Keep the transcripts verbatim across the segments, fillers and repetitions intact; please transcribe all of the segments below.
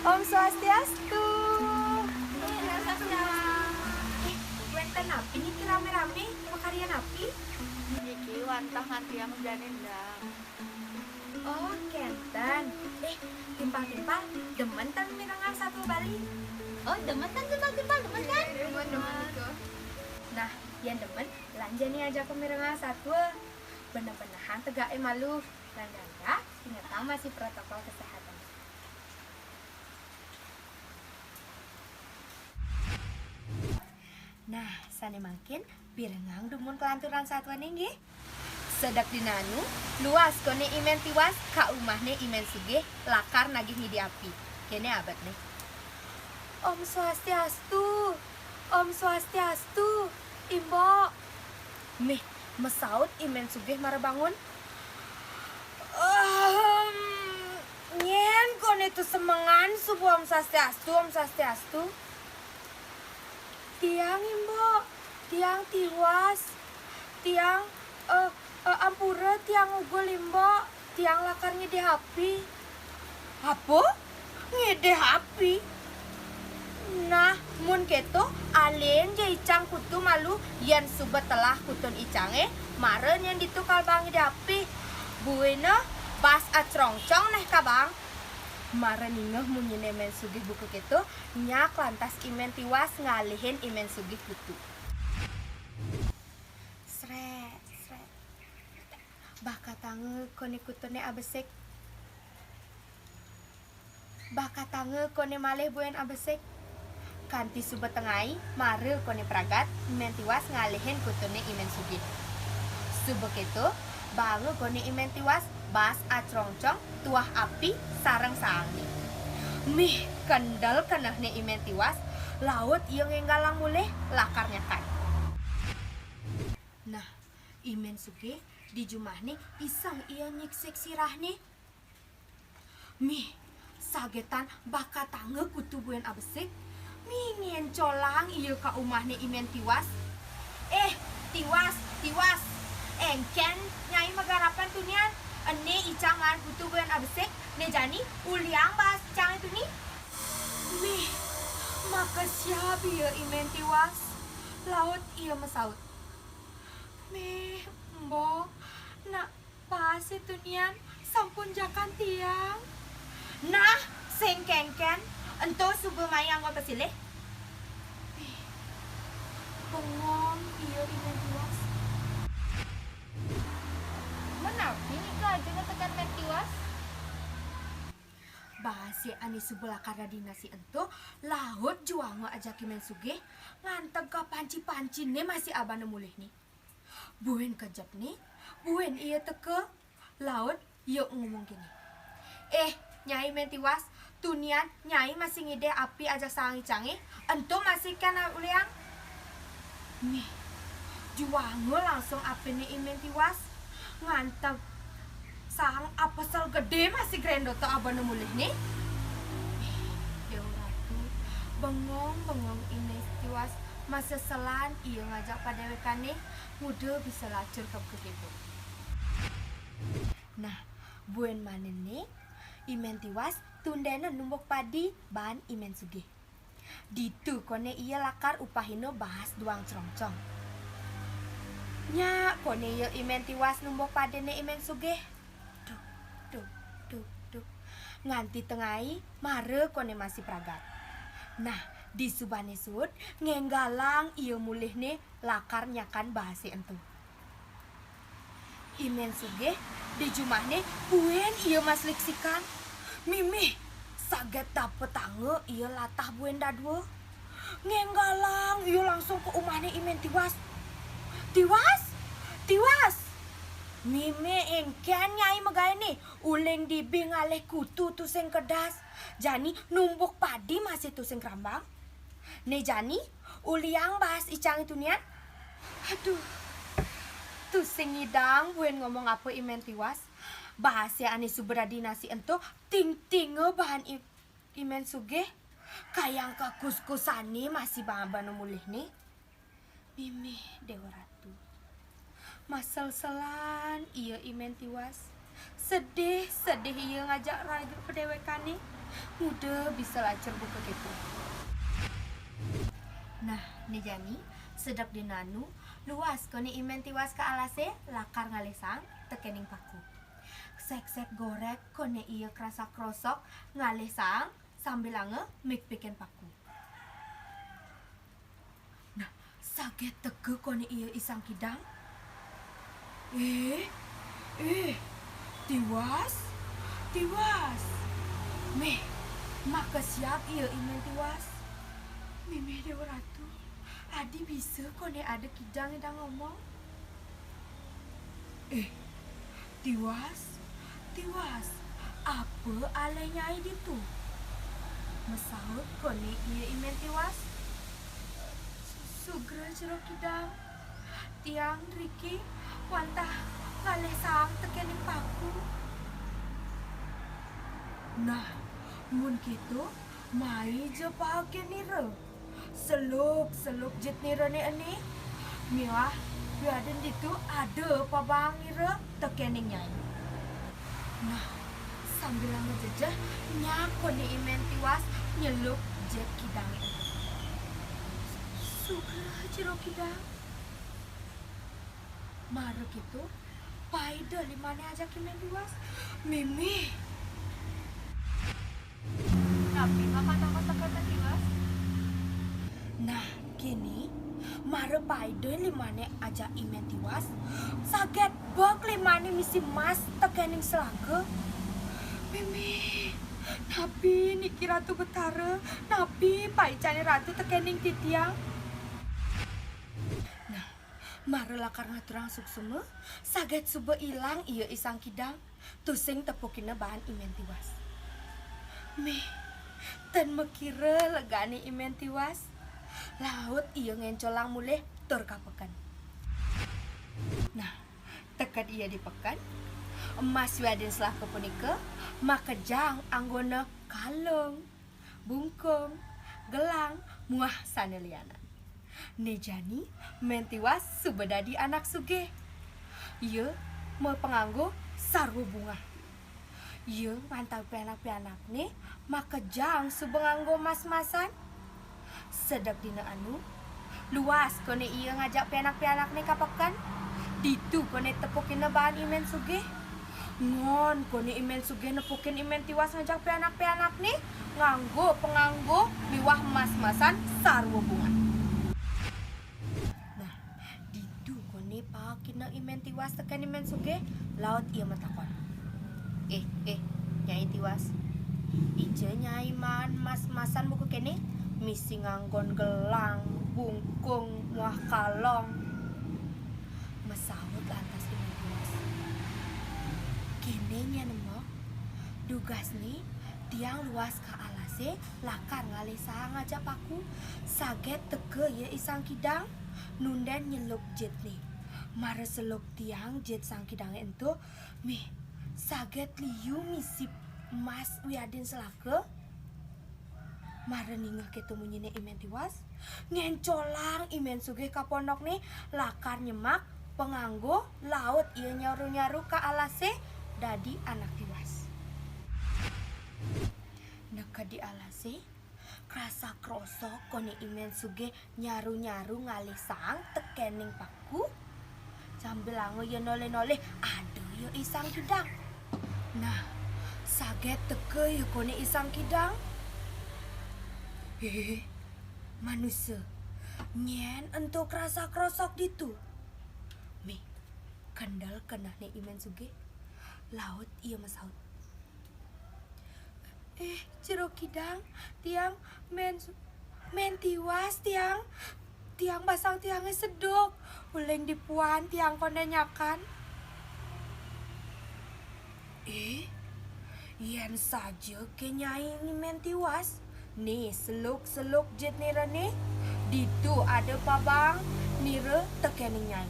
Om Swastiastu. Eh, wénten napi niki ramé-ramé? Pakaryan napi? Niki wantah ngantiang ujané endang. Oh, kénten. Eh, timpal-timpal, demen ten mirengang satua Bali? Oh, demen ten timpal-timpal, demen ten? Demen, demen. Nah, yén demen, lan jani ajaka mirengang satua. Beneh-benehang tegaké malu, lan gangga, ingetang masih protokol kesehatan. Nah, sané mangkin, pirengang dumun kelanturan satuané nggih. Sedek dina anu, luas koné I Mén Tiwas ka umahné I Mén Sugih lakar nagih ngidih api. Kéné abetné. Om Swastiastu, Om Swastiastu, Imbok. Mih, masaut I Mén Sugih mara bangun. Ehem, nyén koné tusemengan suba Om Swastiastu, Om Swastiastu. Tiang, Imbok, tiang tiwas. Tiang, eh, eh, ampura tiang ngugul, Imbok. Tiang lakar ngidih api. Apa? Ngidih api? Nah, mun kéto, alin ja icang kutu malu yén suba telah kutun icangé, mara nyén ditu kalbang ngidih api. Buina bas acrongcong neh kabang. Mara ningeh munyiné I Mén Sugih buka kéto, nyak lantas I Mén Tiwas ngalihin I Mén Sugih kutu. Srét, srét. Bakatanga koné kutuné abesik. Bakatanga koné malih buin abesik. Kanti suba tengai, mara koné pragat, I Mén Tiwas ngalihin kutuné I Mén Sugih. Suba kéto, baanga koné I Mén Tiwas, bas acrongcong, tuah api, sareng saangné. Mih, kendel kenehné I Mén Tiwas, laut ia ngénggalang mulih, lakar nyakan. Nah, I Mén Sugih di jumahné iseng ia nyiksik sirahné. Mih, sagétan bakatanga kutu buin abesik. Mih ngéncolang ia ka umahné I Mén Tiwas. "Eh, Tiwas, Tiwas. Éngkén Nyai magarapan tunian? Ené icang maan kutu buin abesik, né jani uliang baas icangé tuni." Mih, makesiab ia I Mén Tiwas. Laut ia masaut. "Mih, Mbok, nak baasé tunian sampun jakan tiang." "Nah, sing kénkén, ento suba mai anggon pasilih." Mih, bengong ia I Mén Tiwas. "Menapi nika ajana tekén Mén Tiwas?" Baasé ané suba lakar dadi nasi ento, laut juanga ajak I Mén Sugih, nganteg ka panci-panciné masih abana mulihné. Buin kejepné, buin ia teka, laut ia ngomong kéné, "Eh, Nyai Mén Tiwas, tunian Nyai masih ngidih api ajak saang icangé, ento masih kén uliang." Mih, juanga langsung apiné I Mén Tiwas, nganteg saang apesel gedé masih gréndota abana mulihné. Mih, Déwa Ratu, bengong-bengong I Mén Tiwas, maseselan ia ngajak padéwékané, nguda bisa lacur ka buka kéto. Nah, buin maniné, I Mén Tiwas tundéna numbuk padi baan I Mén Sugih. Ditu koné ia lakar upahina baas duang crongcong. Nyak koné ia I Mén Tiwas numbuk padiné I Mén Sugih. Duk, duk, duk, duk. Nganti tengai, mara koné masih pragat. Nah, disubané suud, ngénggalang ia mulihné lakar nyakan baasé ento. I Mén Sugih di jumahné buin ia masliksikan. Mimih, saget dapetanga ia latah buin dadua. Ngénggalang ia langsung ka umahné I Mén Tiwas. "Tiwas! Tiwas! Mimih éngkén Nyai magaéné, uling dibi ngalih kutu tusing kedas. Jani numbuk padi masih tusing krambang. Né jani, uliang baas icangé tunian." Aduh, tusing ngidang buin ngomong apa I Mén Tiwas. Baasé ané suba dadi nasi ento, tingtinga baan I-, I Mén Sugih. Kayang kakuskusané masih ba-, abana mulihné. Mimih Déwa Ratu. Maselselan ia I Mén Tiwas. Sedih, sedih ia ngajak raga padéwékané. Nguda bisa lacur buka kéto. Nah, né jani, sedek dina anu, luas koné I Mén Tiwas ka alasé lakar ngalih saang tekéning paku. Sék-sék gorék koné ia krasak-krosok ngalih saang sambilanga migpikin paku. Nah, saget teka koné ia I Sang Kidang. "Eh, eh, Tiwas, Tiwas." Méh, makesiab ia I Mén Tiwas. "Mimih Déwa Ratu, adi bisa koné ada kidang nyidang ngomong?" "Eh, Tiwas, Tiwas, apa alih Nyai ditu?" masaut koné ia I Mén Tiwas. "Sugra Jero Kidang, tiang driki wantah ngalih saang tekéning paku." "Nah, mun kéto, mai ja paekin nira. Seluk-seluk jit nirané ené, miwah wiadin ditu ada pabaang nira tekéning Nyai." Nah, sambilanga jejeh, nyak koné I Mén Tiwas nyeluk jit kidangé. "Sugra Jero Kidang." Mara kéto, paida limané ajak I Mén Tiwas. "Mimih." "Napi mapan tongkos teka Tiwas?" Nah, kéné, mara paida limané ajak I Mén Tiwas, saget bek limané misi mas tekéning selaka. "Mimih, napi niki Ratu Betara? Napi paicané Ratu tekéning titiang?" Nah, mara lakar ngaturang suksma, saget suba ilang ia I Sang Kidang, tusing tepukina baan I Mén Tiwas. Méh, tan makira legané I Mén Tiwas. Laut ia ngencolang mulih tur ka peken. Nah, teked ia di peken, emas wiadin selaka punika makejang anggona kalung, bungkung, gelang, muah sané lianan. Né jani, Mén Tiwas suba dadi anak sugih. Ia mapanganggo sarwa bungah. Ia ngantar pianak-pianakné makejang suba nganggo mas-masan. Sedek dina anu, luas koné ia ngajak pianak-pianakné ka peken. Ditu koné tepukina baan I Mén Sugih. Ngon koné I Mén Sugih nepukin I Mén Tiwas ngajak pianak-pianakné nganggo panganggo miwah mas-masan sarwa bungah. Nah, ditu koné paekina I Mén Tiwas tekén I Mén Sugih, laut ia matakon, "Eh, eh, Nyai Tiwas, dija Nyai maan mas-masan buka kéné, misi nganggon gelang, bungkung, muah kalung?" Masaut lantas I Mén Tiwas, "Kéné nyén embok, dugasné tiang luas ka alasé lakar ngalih saang ajak paku, saget teka ia I Sang Kidang, nundén nyeluk jitné. Mara seluk tiang jit Sang Kidangé ento, méh, saget liu misi mas wiadin selaka." Mara ningeh kéto munyiné I Mén Tiwas, ngencolang I Mén Sugih ka pondokné lakar nyemak panganggo, laut ia nyaru-nyaru ka alasé dadi anak tiwas. Neked di alasé, krasak-krosok koné I Mén Sugih nyaru-nyaru ngalih saang tekéning paku. Sambilanga ia nolih-nolih, ada ia I Sang Kidang. Nah, saget teka ia koné I Sang Kidang. "Hé, manusa, nyén ento krasak-krosok ditu?" Méh, kendel kenehné I Mén Sugih. Laut ia masaut, "Eh, Jero Kidang, tiang Mén Su-, Mén Tiwas tiang. Tiang basang tiangé seduk, uling dipuan tiang kondén nyakan." "Eh, yén saja ké Nyai né Mén Tiwas, né seluk-seluk jit nirané, ditu ada pabaang nira tekéning Nyai."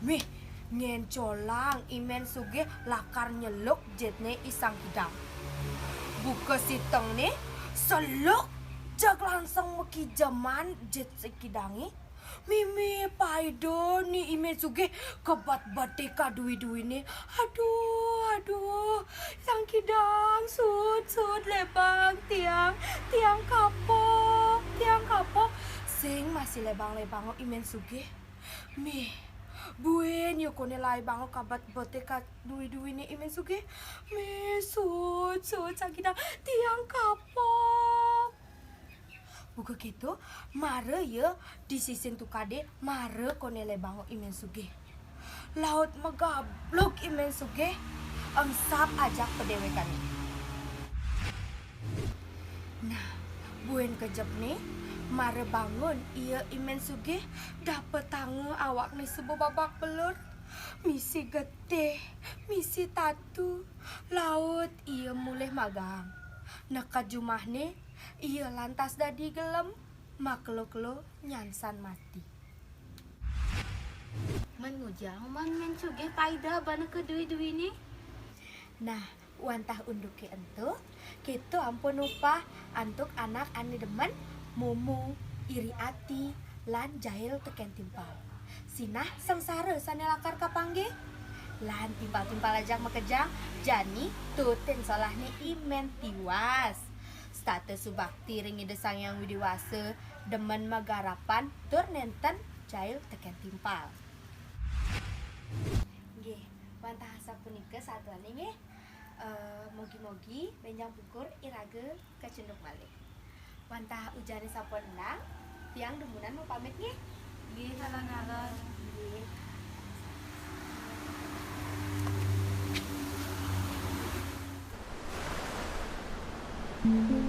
Méh, ngencolang I Mén Sugih lakar nyeluk jitné I Sang Kidang. Buka sitengné, seluk jeg langsung makijeman jit Sang Kidangé. Mimih paida né I Mén Sugih, kebet-beté ka dui-duiné. Aduh. Aduh, sang kidang, suud, suud, lebang, tiang, tiang kapok, tiang kapok. Sing masih lebang-lebang I Mén Sugih. Mih, buin yeuh koné lebang kabat beté ka dui-duiné I Mén Sugih. Mih, suud, suud, sang kidang, tiang kapok. Buka kéto, mara yeuh di sisin tukadé, mara koné lebang I Mén Sugih. Laut megablug I Mén Sugih, engsap ajak pedéwékanné. Nah, buin kejepné, mara bangun ia I Mén Sugih, dapetanga awakné suba babak belur, misi getih, misi tatu, laut ia mulih magaang. Neked jumahné, ia lantas dadi gelem, makelo-kelo nyansan mati. Mén ngujang, mén, Mén Sugih paida bana ka dui-duiné. Nah, wantah unduké ento, kéto ampun upah antuk anak ané demen, momo, iri ati, lan jail tekén timpal. Sinah sangsara sané lakar kapanggih. Lan timpal-timpal ajak makejang, jani tutin solahné I Mén Tiwas. Setata subakti ring Ida Sang Hyang Widhi Wasa, demen magarapan tur nénten jail tekén timpal. Nggih, wantah sapunika satuané nggih. Eh, mogi-mogi bénjang pungkur iraga kacunduk malih. Wantah ujané sampun endang, tiang dumunan mapamit nggih. Nggih, alon-alon. Nggih.